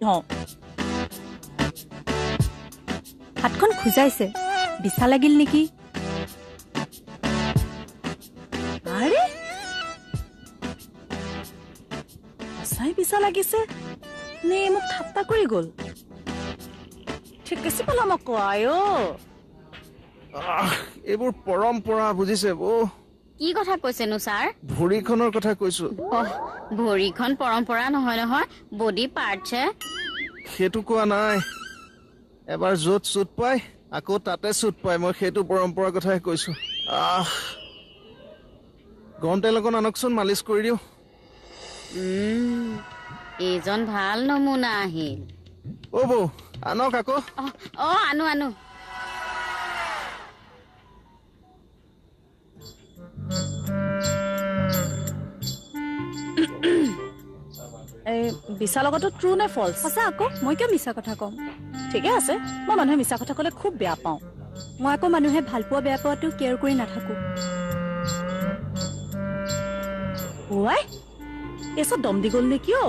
হওঁ। হাতখন খোজাইছে, বিচা লাগিল নেকি? আৰে সঁচাই বিচা লাগিছে নে মোক ঠাট্টা কৰি গ'ল? ঠিক আছে পালাম আকৌ। আয়, এইবোৰ পৰম্পৰা বুজিছে বৌ। কি কথা কৈছেনো ছাৰ? ভৰিখনৰ কথা কৈছো। ভৰিখন পৰম্পৰা নহয় নহয়, বডি পাৰ্টছে। সেইটো কোৱা নাই, এবাৰ য'ত চুট পায় আকৌ তাতে চুট পায়, মই সেইটো পৰম্পৰাৰ কথাই কৈছো। আহ, গৰম তেল অকণ আনকচোন, মালিচ কৰি দিওঁ। এইজন ভাল নমুনা আহিল। অ বৌ, আনক আকৌ। অ আনো আনো। এই বিচা লগাটো ট্ৰু নে ফলছ? সঁচা আকৌ, মই কিয় মিছা কথা ক'ম? ঠিকে আছে, মই মানুহে মিছা কথা ক'লে খুব বেয়া পাওঁ। মই আকৌ মানুহে ভাল পোৱা বেয়া পোৱাটো কেয়াৰ কৰি নাথাকো। ৱাই, এই চব দম দি গ'ল নে কিয়?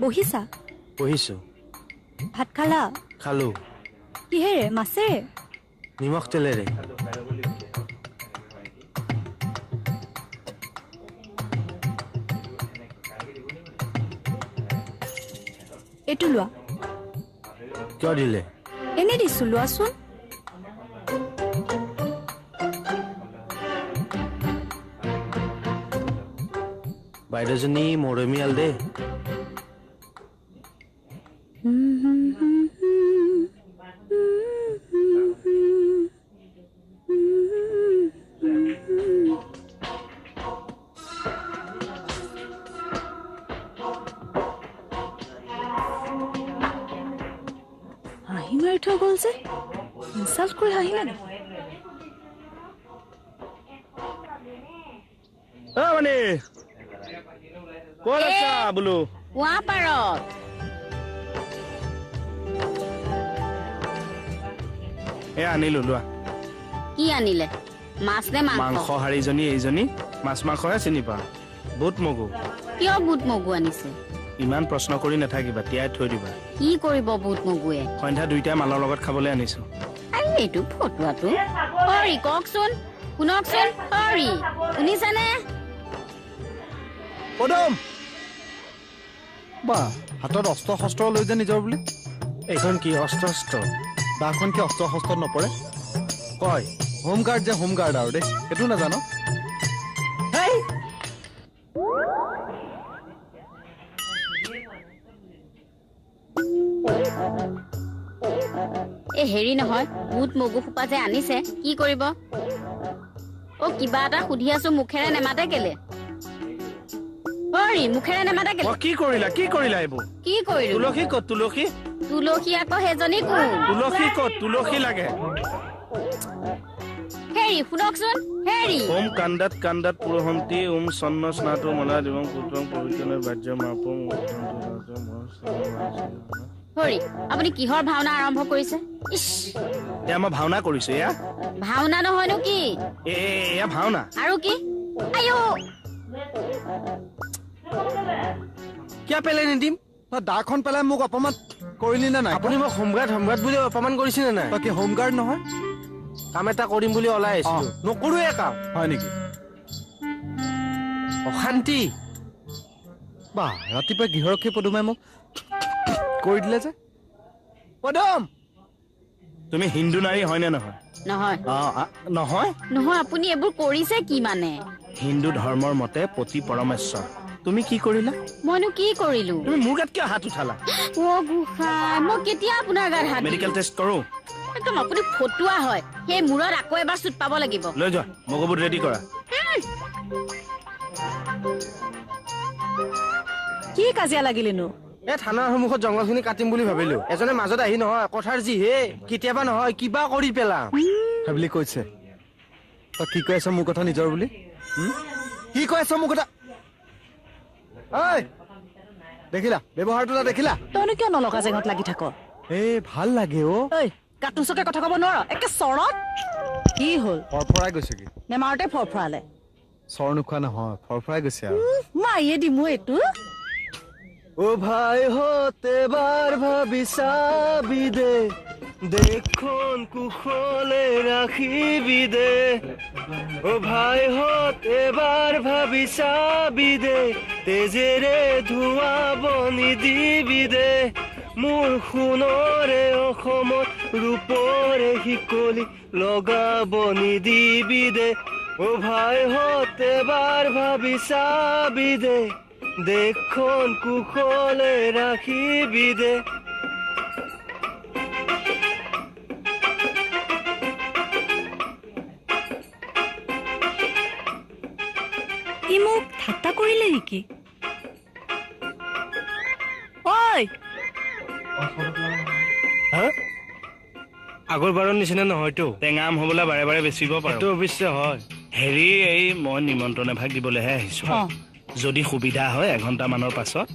বহিছা? বহিছো। ভাত খালা? খালো। কিহেৰে? মাছেৰে? নিমখ তেলেৰে। এইটো লোৱা। কিয় দিলে? এনে দিছো, লোৱাচোন। বাইদেউজনী মৰমীয়াল দেই। হাঁহি মাৰি থৈ গ'ল যে, ইনচাল্ট কৰি হাঁহিলে নে? ক'ত আছা বোলো? কুঁৱা পাৰত। এ আনিলো, লোৱা। কি আনিলে? মাছ নে মাংস? মাংস হাৰিজনী এইজনী, মাছ মাংসহে চিনি পাওঁ। বুট মগু। কিয় বুট মগু আনিছে? ইমান প্ৰশ্ন কৰি নাথাকিবা, তিয়াই থৈ দিবা। কি কৰিব বুট মগুৱে? সন্ধ্যা দুইটাই মালৰ লগত খাবলৈ আনিছো। আৰে এইটো ফটুৱাটো। হৰি কওকচোন, শুনকচোন, হৰি শুনিছেনে? পদম বা, হাতত অস্ত্ৰ শস্ত্ৰ লৈ যে নিজৰ বুলি। এইখন কি অস্ত্ৰ শস্ত্ৰ? দাখন কি অস্ত্ৰ শস্ত্ৰত নপৰে? কয় হোমগাৰ্ড যে, হোমগাৰ্ড আৰু দেই, সেইটো নাজানো। এই হেৰি নহয়, বুট মগু সোপা যে আনিছে কি কৰিব? অ কিবা এটা সুধি আছো, মুখেৰে নেমাতে কেলে? হৰি মুখেৰে নেমাতে কেলে? কি কৰিলা, কি কৰিলা এইবোৰ? কি কৰিলো? তুলসী ক'ত? তুলসী? তুলসী আকৌ সেইজনী কোন? তুলসী ক'ত? তুলসী লাগে। হেৰি শুনকচোন, হেৰি। ওম কান্দাত কান্দাত পুৰহন্তি ওম চন্ন স্নাতু মলা দিবং পুত্ৰং পবিত্ৰ বাহ্য মাপং। হৰি, আপুনি কিহৰ ভাওনা আৰম্ভ কৰিছে? ইছ, এয়া মই ভাওনা কৰিছো। এয়া ভাওনা নহয়নো কি? এয়া ভাওনা আৰু কি? আয়ো, কিয় পেলাই নিদিম? দাখন পেলাই মোক অপমান কৰিলি নে নাই? আপুনি মোক হোমগাৰ্ড হোমগাৰ্ড বুলি অপমান কৰিছে নে নাই? বাকী হোমগাৰ্ড নহয়, কাম এটা কৰিম বুলি ওলাই আহিছিলো, নকৰোৱে কাম। হয় নেকি? অশান্তি। বা, ৰাতিপুৱা গৃহৰক্ষী পদুমাই মোক কৰি দিলে যে। পদম, তুমি হিন্দু নাৰী হয় নে নহয়? নহয়। নহয় নহয়, আপুনি এইবোৰ কৰিছে কি মানে? হিন্দু ধৰ্মৰ মতে পতি পৰমেশ্বৰ, তুমি কি কৰিলা? মইনো কি কৰিলো? তুমি মোৰ গাত কিয় হাত উঠালা? অ গোসাঁই, মই কেতিয়া আপোনাৰ গাত হাত? মেডিকেল টেষ্ট কৰো। একদম আপুনি ফটুৱা হয়। সেই মূৰত আকৌ এবাৰ চুট পাব লাগিব। লৈ যোৱা, মগবুত ৰেডি কৰা। কি কাজিয়া লাগিলিনো? এই থানাৰ সন্মুখত জংঘলখিনি কাটিম বুলি ভাবিলো, এজনে মাজত আহি নহয় কথাৰ যি হে কেতিয়াবা নহয় কিবা কৰি পেলাম বুলি কৈছে। তই কি কৈ আছ মোৰ কথা নিজৰ বুলি? কি কৈ আছ মোৰ কথা? ঐ দেখিলা ব্যৱহাৰটো দেখিলা? তইনো কিয় নলগা জেঙত লাগি থাক? এই ভাল লাগে অ। ঐ কাটুচকে কথা ক'ব নোৱাৰ, একে চৰত। কি হ'ল? ফৰফৰাই গৈছে কি? নেমাৰতে ফৰফৰালে। চৰ নোখোৱা নহয়, ফৰফৰাই গৈছে আৰু। মাৰিয়ে দিম এইটো। ও ভাই হতে বাৰ ভাবি চাবি দে, দেশখন কুশলে ৰাখিবি দে। ও ভাই হতে বাৰ ভাবি চাবি দে, তেজেৰে ধোঁৱা বনি দিবি দে। মোৰ সোণৰে অসমত ৰূপৰে শিকলি লগাব নিদিবি দে। ও ভাই হতে বাৰ ভাবি চাবি দে, দেশখন কুশলে ৰাখিবি দে। ই মোক ঠাট্টা কৰিলে নেকি? ঐ আগৰ বাৰৰ নিচিনা নহয়তো। টেঙা আম হ'বলৈ বাৰে বাৰে বেচিব পাৰো। সেইটো অৱশ্যে হয়। হেৰি, এই মই নিমন্ত্ৰণ এভাগ দিবলৈহে আহিছো। যদি সুবিধা হয় এঘণ্টামানৰ পাছত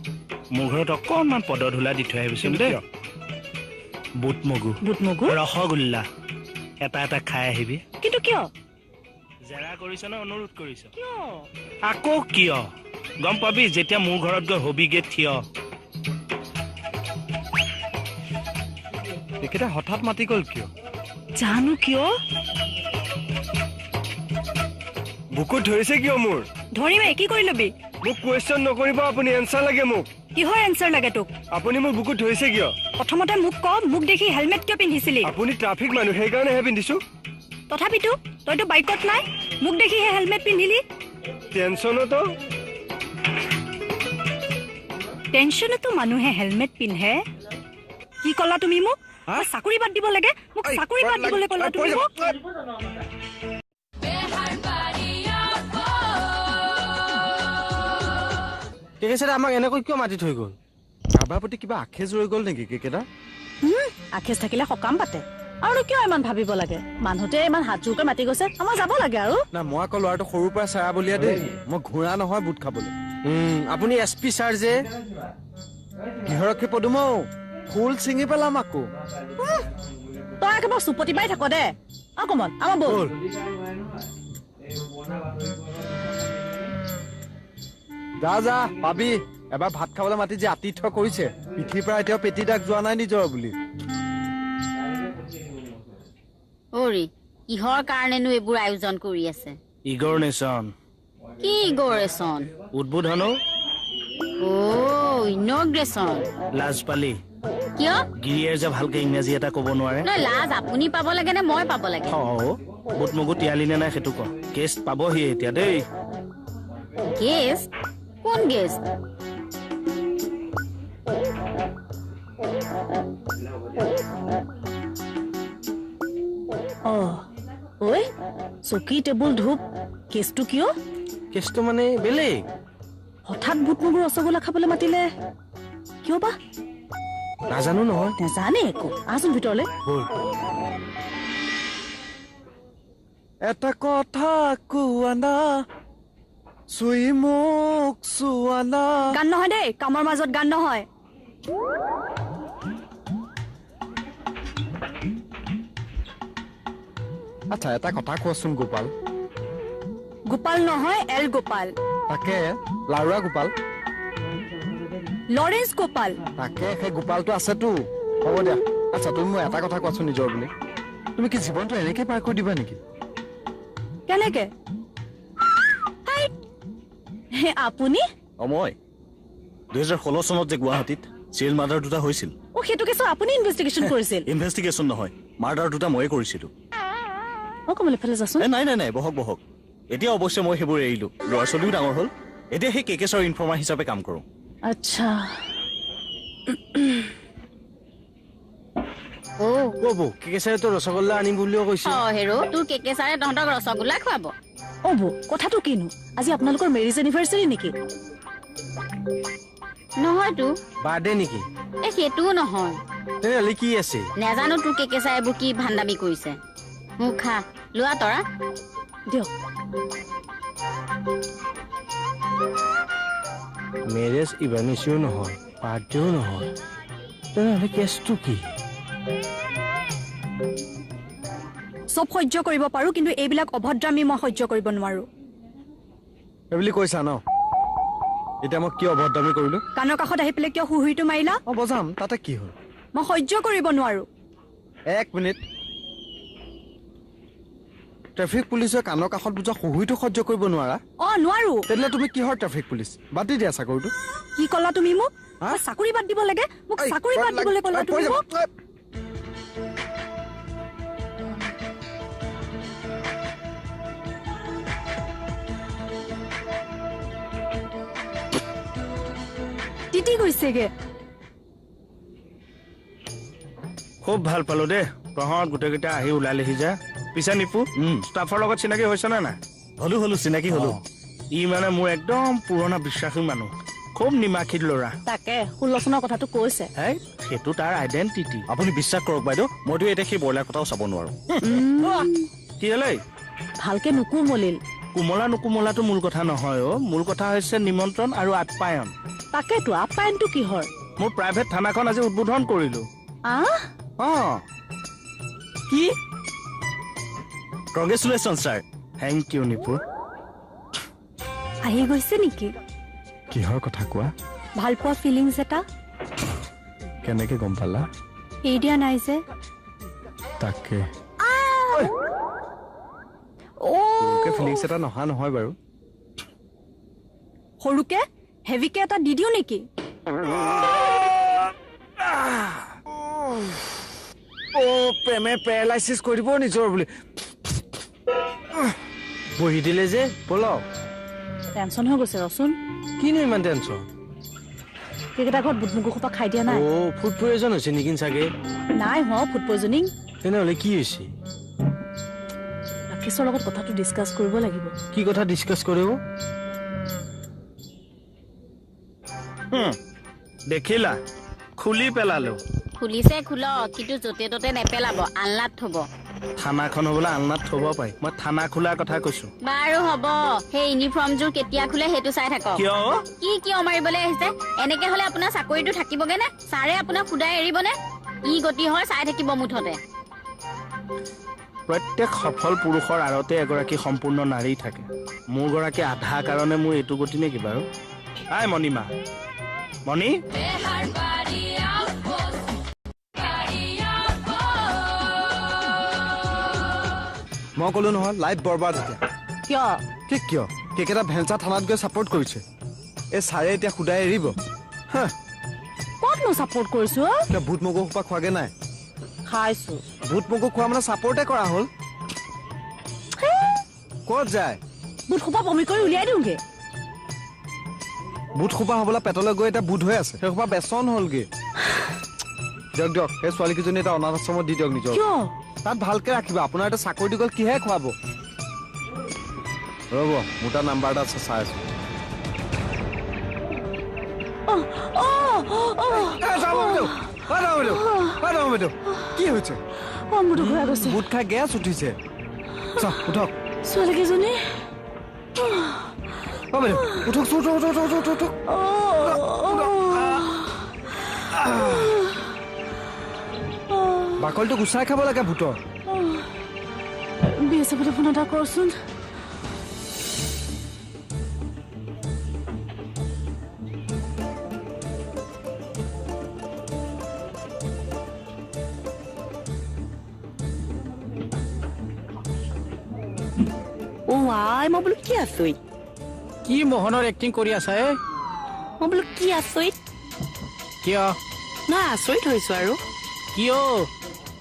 মোৰ ঘৰত অকণমান পদধূলা দি থৈ আহিবিচোন দেই। বুট মগু, বুট মগু, ৰসগোল্লা এটা এটা খাই আহিবি। কিন্তু কিয় জেৰা কৰিছ নে অনুৰোধ কৰিছ? আকৌ কিয় গম পাবি যেতিয়া মোৰ ঘৰত গৈ হবিগে থিয়। তেখেতে হঠাৎ মাতি গ'ল কিয় জানো? কিয় বুকুত ধৰিছে কিয় মোৰ? ধৰিমে, কি কৰি ল'বি? মোক কুৱেশ্যন নকৰিব আপুনি, এনচাৰ লাগে মোক। কিহৰ এনচাৰ লাগে তোক? আপুনি মোৰ বুকুত ধৰিছে কিয়? প্ৰথমতে মোক ক, মোক দেখি হেলমেট কিয় পিন্ধিছিলি? আপুনি ট্ৰাফিক মানুহ, সেইকাৰণেহে পিন্ধিছো। তথাপিতো তইতো বাইকত নাই, মোক দেখিহে হেলমেট পিন্ধিলি। টেনশ্যনতো টেনশ্যনতো মানুহে হেলমেট পিন্ধে। কি ক'লা তুমি মোক? চাকৰি বাদ দিব লাগে? মোক চাকৰি বাদ দিবলৈ ক'লা তুমি মোক? কেকেচাৰে আমাক এনেকৈ কিয় মাতি থৈ গ'ল? কাৰোবাৰ প্ৰতি কিবা আখেজ ৰৈ গ'ল নেকি কেকেদা? আখেজ থাকিলে সকাম পাতে। আৰু কিয় ইমান ভাবিব লাগে? মানুহটোৱে ইমান হাত জোৰকৈ মাতি গৈছে, আমাৰ যাব লাগে আৰু। না, মই আকৌ ল'ৰাটো সৰুৰ পৰা চেৰা বলিয়া দেই, মই ঘোঁৰা নহয় বুট খাবলৈ। আপুনি এছ পি ছাৰ যে। গৃহৰক্ষী পদুমৌ, ফুল ছিঙি পেলাম আকৌ। তই একেবাৰে চুপতি মাৰি থাক দে। অকমান আমাৰ বল। যা যা পাবি। এবাৰ ভাত খাবলৈ মাতি যে আতিথ্য কৰিছে, পিঠিৰ পৰা এতিয়াও পেটি দাগ যোৱা নাই নিজৰ বুলি। অৰি, কিহৰ কাৰণেনো এইবোৰ আয়োজন কৰি আছে? ইগৰনেশ্যন। কি ইগৰেশ্যন? উদ্বোধন। অ, ইনগ্ৰেশ্যন। লাজ পালি কিয়? গিৰিয়ে যে ভালকে ইংৰাজী এটা ক'ব নোৱাৰে। নহয়, লাজ আপুনি পাব লাগে নে মই পাব লাগে? অ, বুট মগু তিয়ালি নে নাই সেইটো ক। গেষ্ট পাবহি এতিয়া দেই। গেষ্ট? কোন গেষ্ট? অ ঐ, চকী টেবুল ধূপ কেছটো কিয়? কেছটো মানে বেলেগ। হঠাৎ বুট মগু ৰসগোল্লা খাবলৈ মাতিলে কিয় বা? নাজানো নহয়। নাজানে একো। আহচোন ভিতৰলৈ। এটা কথা কোৱা না, চুই মোক চোৱা না। গান নহয় দেই, কামৰ মাজত গান নহয়। আচ্ছা এটা কথা কোৱাচোন গোপাল। গোপাল নহয়, এল গোপাল। তাকে, লাৰুৱা গোপাল। লৰেন্স গোপাল। তাকে, সেই গোপালটো আছেতো। হ'ব দিয়া। আচ্ছা তুমি মোক এটা কথা কোৱাচোন নিজৰ বুলি, তুমি কি জীৱনটো এনেকে পাৰ কৰি দিবা নেকি? কেনেকে? আপুনি? অ, মই 2016 চনত যে গুৱাহাটীত চিৰিয়েল মাৰ্ডাৰ দুটা হৈছিল। অ, সেইটো কেছত আপুনি ইনভেষ্টিগেশ্যন কৰিছিল? ইনভেষ্টিগেশ্যন নহয়, মাৰ্ডাৰ দুটা ময়ে কৰিছিলো। অ, কমল এফালে যাচোন। নাই নাই নাই, বহক বহক। এতিয়া অৱশ্যে মই সেইবোৰ এৰিলো, ল'ৰা ছোৱালীও ডাঙৰ হ'ল, এতিয়া সেই কে কে ছাৰৰ ইনফৰ্মাৰ হিচাপে কাম কৰোঁ। আচ্ছা। ক'ব কে কে ছাৰে তো ৰসগোল্লা আনিম বুলিও কৈছে। অ হেৰ', তোৰ কে কে ছাৰে তহঁতক ৰসগোল্লা খুৱাব? অ বৌ, কথাটো কিনো? আজি আপোনালোকৰ মেৰিজ এনিভাৰ্চাৰী নেকি? নহয়তো। বাৰ্থডে নেকি? এ সেইটোও নহয়। তেনেহ'লে কি আছে? নেজানো তোৰ কে কে ছাৰে এইবোৰ কি ভাণ্ডামি কৰিছে। মোক খা, লোৱা তৰা। দিয়ক। মেৰেজ ইভানেচিও নহয়, বাৰ্থডেও নহয়, তেনেহ'লে কেছটো কি? চব সহ্য কৰিব পাৰো, কিন্তু এইবিলাক অভদ্ৰামি মই সহ্য কৰিব নোৱাৰো। এইবুলি কৈছা ন? এতিয়া মই কি অভদ্ৰামি কৰিলো? কাণৰ কাষত আহি পেলাই কিয় সুহুৰিটো মাৰিলা? অ বজাম, তাতে কি হ'ল? মই সহ্য কৰিব নোৱাৰো। এক মিনিট, ট্ৰেফিক পুলিচে কাণৰ কাষত বুজা সুহুৰিটো সহ্য কৰিব নোৱাৰা? অ নোৱাৰো। তেনেহ'লে তুমি কিহৰ ট্ৰেফিক পুলিচ? বাদ দি দিয়া চাকৰিটো। কি ক'লা তুমি মোক? চাকৰি বাদ দিব লাগে? মোক চাকৰি বাদ দিবলৈ ক'লা তুমি মোক? তিতি গৈছেগে। খুব ভাল পালো দেই, তহঁত গোটেইকেইটা আহি ওলালেহি যে। পিছে নিপু, ষ্টাফৰ লগত চিনাকি হৈছে নে নাই? হলো হলো, চিনাকি হলো। ই মানে মোৰ একদম পুৰণা বিশ্বাসী মানুহ, খুব নিমাখিত ল'ৰা। তাকে সুলোচনাৰ কথাটো কৈছে। সেইটো তাৰ আইডেণ্টিটি। আপুনি বিশ্বাস কৰক বাইদেউ, মইতো এতিয়া সেই ব্ৰইলাৰ কথাও চাব নোৱাৰো। কি হ'লে? ভালকে নুকোমলিল। কোমলা নুকোমলাটো মূল কথা নহয় অ', মূল কথা হৈছে নিমন্ত্ৰণ আৰু আপ্যায়ন। তাকেতো, আপ্যায়নটো কিহৰ? মোৰ প্ৰাইভেট থানাখন আজি উদ্বোধন কৰিলো। কি? Congratulation sir. Thank you Nipu. আহি গৈছে নেকি? কিহৰ কথা কোৱা? ভাল পোৱা ফিলিংছ এটা। কেনেকে গম পালা? এৰি দিয়া নাই যে। তাকে ফিলিংছ এটা নহা নহয় বাৰু। সৰুকে হেভিকে এটা দি দিওঁ নেকি? অ প্ৰেমে পেৰালাইচিছ কৰি দিব নিজৰ বুলি বহি দিলে যে। বলক, টেনচন হৈ গৈছে ৰচোন। কিনো ইমান টেনচন? কেইটা ঘৰত বুট মগু সোপা খাই দিয়া নাই? অ ফুড পয়জন হৈছে নেকি চাগে? নাই হোৱা ফুড পয়জনিং। তেনেহ'লে কি হৈছে? ৰাকেশৰ লগত কথাটো ডিছকাছ কৰিব লাগিব। কি কথা ডিছকাছ কৰিব? দেখিলা, খুলি পেলালো। খুলিছে খোলক, কিন্তু য'তে ত'তে নেপেলাব, আলনাত থব। থানাখন হ'বলৈ আলনাত থব পাৰি, মই থানা খোলাৰ কথা কৈছো। বাৰু হ'ব, সেই ইউনিফৰ্মযোৰ কেতিয়া খোলে সেইটো চাই থাকক। কিয়? কি কিয় মাৰিবলৈ আহিছে? এনেকে হ'লে আপোনাৰ চাকৰিটো থাকিবগে নে? ছাৰে আপোনাক সুদাই এৰিবনে? কি গতি হয় চাই থাকিব মুঠতে। প্ৰত্যেক সফল পুৰুষৰ আঁৰতে এগৰাকী সম্পূৰ্ণ নাৰী থাকে। মোৰ গৰাকী আধা কাৰণে মোৰ এইটো গতি নেকি বাৰু? আই মণিমা, মণি, মই ক'লো নহয় লাইফ বৰবাদ এতিয়া। কিয়? কি কিয়? কেইটা ভেঞ্চা থানাত গৈ ছাপৰ্ট কৰিছে। এই ছাৰে এতিয়া সুদাই এৰিব। ক'তনো ছাপৰ্ট কৰিছো? বুট মগু সোপা খোৱাগে নাই? খাইছো। বুট মগু খোৱা মানে ছাপৰ্টে কৰা হ'ল। ক'ত যায়? বুট সোপা বমি কৰি উলিয়াই দিওঁগে। বুট সোপা হ'বলা পেটলৈ গৈ এতিয়া বুট হৈ আছে, সেই সোপা বেচন হ'লগে। দিয়ক দিয়ক, সেই ছোৱালীকেইজনী এটা অনাথ আশ্ৰমত দি দিয়ক নিজৰ। তাত ভালকে ৰাখিব। আপোনাৰ এটা চাকৰিটো গ'ল, কিহে খুৱাব? ৰ'ব, মোৰ তাত নাম্বাৰ এটা আছে, চাই আছো। কি হৈছে? বুট খাই গেছ উঠিছে। উঠক। ছোৱালীকেইজনী উঠক, উঠক, উঠক, উঠক। বাকলিটো গুচাই খাব লাগে ভূতৰ। বি এছ এফলৈ ফোন এটা কৰচোন। অ আই, মই বোলো কি আচৰিত, কি মোহনৰ এক্টিং কৰি আছা এ? মই বোলো কি আচৰিত। কিয়? নহয়, আচৰিত হৈছো আৰু। কিয়?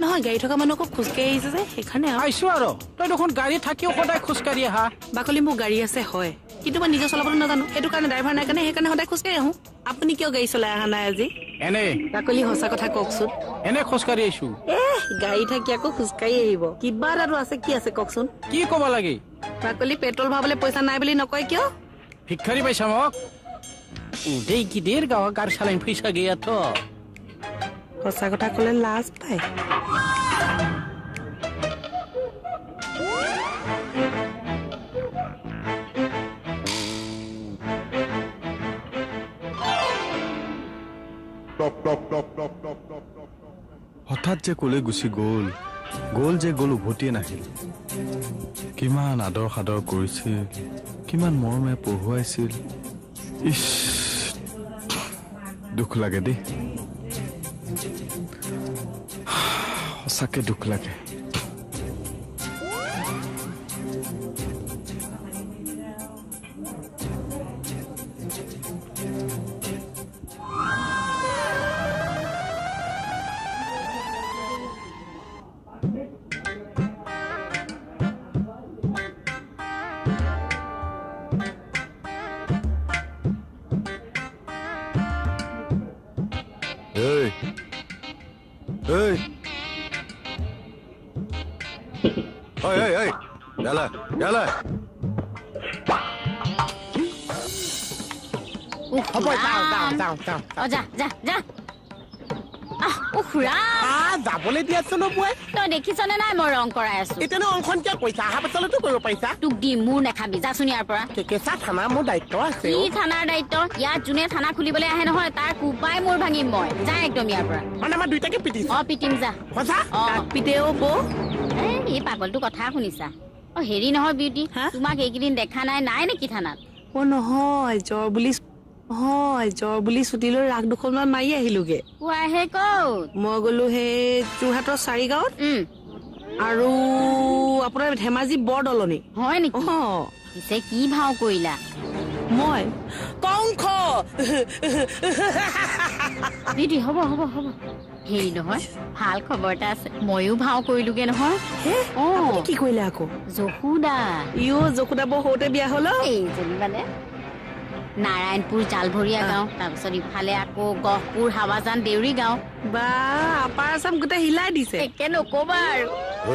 নহয়, গাড়ী থকা মানুহ আকৌ খোজকাঢ়ি আহিছে যে, সেইকাৰণে আহিছো। আৰু তই দেখোন গাড়ী থাকিও সদায় খোজকাঢ়ি আহা। বাকলি, মোৰ গাড়ী আছে হয়, কিন্তু মই নিজে চলাবলৈ নাজানো, সেইটো কাৰণে ড্ৰাইভাৰ নাই কাৰণে সেইকাৰণে সদায় খোজকাঢ়ি আহোঁ। আপুনি কিয় গাড়ী চলাই অহা নাই আজি? এনে বাকলি সঁচা কথা কওকচোন। এনে খোজকাঢ়ি আহিছো। এ গাড়ী থাকি আকৌ খোজকাঢ়ি আহিব, কিবা এটাতো আছে। কি আছে কওকচোন? কি ক'ব লাগে? বাকলি পেট্ৰল ভৰাবলৈ পইচা নাই বুলি নকয় কিয়? ভিক্ষাৰী পাইছা মোক? উदै गिदिर गावहा गारि सालायनो फैसा गैयाथ'। সঁচা কথা ক'লে লাজ পায়। হঠাৎ যে ক'লৈ গুচি গ'ল, গ'ল যে গ'ল, উভতিয়ে নাহিল। কিমান আদৰ সাদৰ কৰিছিল, কিমান মৰমে পঢ়ুৱাইছিল। ইছ, দুখ লাগে দেই, সঁচাকে দুখ লাগে। এই এই এই এই ইয়ালে ইয়ালে। হ'ব, যাওঁ যাওঁ যাওঁ যাওঁ। অ যা যা যা। আহ উফ ৰাম, যাবলৈ দিয়াচোন পুৱাই। তই দেখিছনে নাই মই ৰং কৰাই আছো? এতিয়ানো অংখন কিয় কৈছা? অহা পাছলৈতো কৰিব পাৰিছা। তোক দি মূৰ নাখাবি, যাচোন ইয়াৰ পৰা। কেঁচা থানা মোৰ দায়িত্ব আছে। কি থানাৰ দায়িত্ব? ইয়াত যোনে থানা খুলিবলৈ আহে নহয়, তাৰ কোপাই মূৰ ভাঙিম মই। যা একদম ইয়াৰ পৰা। মানে আমাৰ দুইটাকে পিটিছ? অ পিটিম যা। সঁচা? পিতেও বৌ। এই পাগলটো কথা শুনিছা? অ হেৰি নহয় বিউটি, তোমাক এইকেইদিন দেখা নাই, নাই নেকি থানাত? অ নহয়, জ্বৰ বুলি নহয়, জ্বৰ বুলি ছুটি লৈ ৰাস দুখনমান মাৰি আহিলোগে। কোৱাহে ক'ত? মই গলো সেই যোৰহাটৰ চাৰিগাঁৱত আৰু আপোনাৰ ধেমাজি বৰদলনি। হয় নেকি? পিছে কি ভাও কৰিলা? মই কংস। বিউটি হ'ব হ'ব হ'ব। হেৰি নহয়, ভাল খবৰ এটা আছে, ময়ো ভাও কৰিলোগে নহয়। অ কি কৰিলে আকৌ? যশোদা। ইও যশোদা বৰ সৰুতে বিয়া হ'ল। এইজনী মানে নাৰায়ণপুৰ জালভৰীয়া গাঁও, তাৰপিছত ইফালে আকৌ গহপুৰ হাৱাজান দেউৰী গাঁও। বা আপাৰ আছাম গোটেই হিলাই দিছে। একে নকবা আৰু। ঐ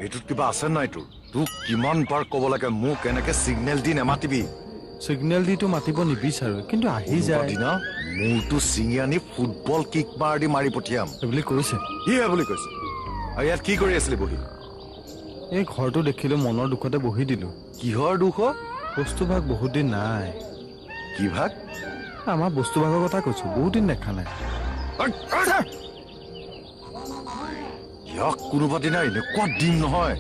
এইটোত কিবা আছে নাই তোৰ? তোক কিমান বাৰ ক'ব লাগে মোক এনেকে চিগনেল দি নেমাতিবি। চিগনেল দিটো মাতিব নিবিচাৰো, কিন্তু আহি যায়। দিনা মূৰটো ছিঙি আনি ফুটবল কিক মাৰ দি মাৰি পঠিয়াম বুলি কৈছে। কি বুলি কৈছে? আৰু ইয়াত কি কৰি আছিলি বহি? এই ঘৰটো দেখিলো মনৰ দুখতে বহি দিলো। কিহৰ দুখ? বস্তুভাগ বহুত দিন নাই। কি ভাগ? আমাৰ বস্তুভাগৰ কথা কৈছো, বহুত দিন দেখা নাই। ইয়াক কোনোবা দিনা এনেকুৱা দিম নহয়,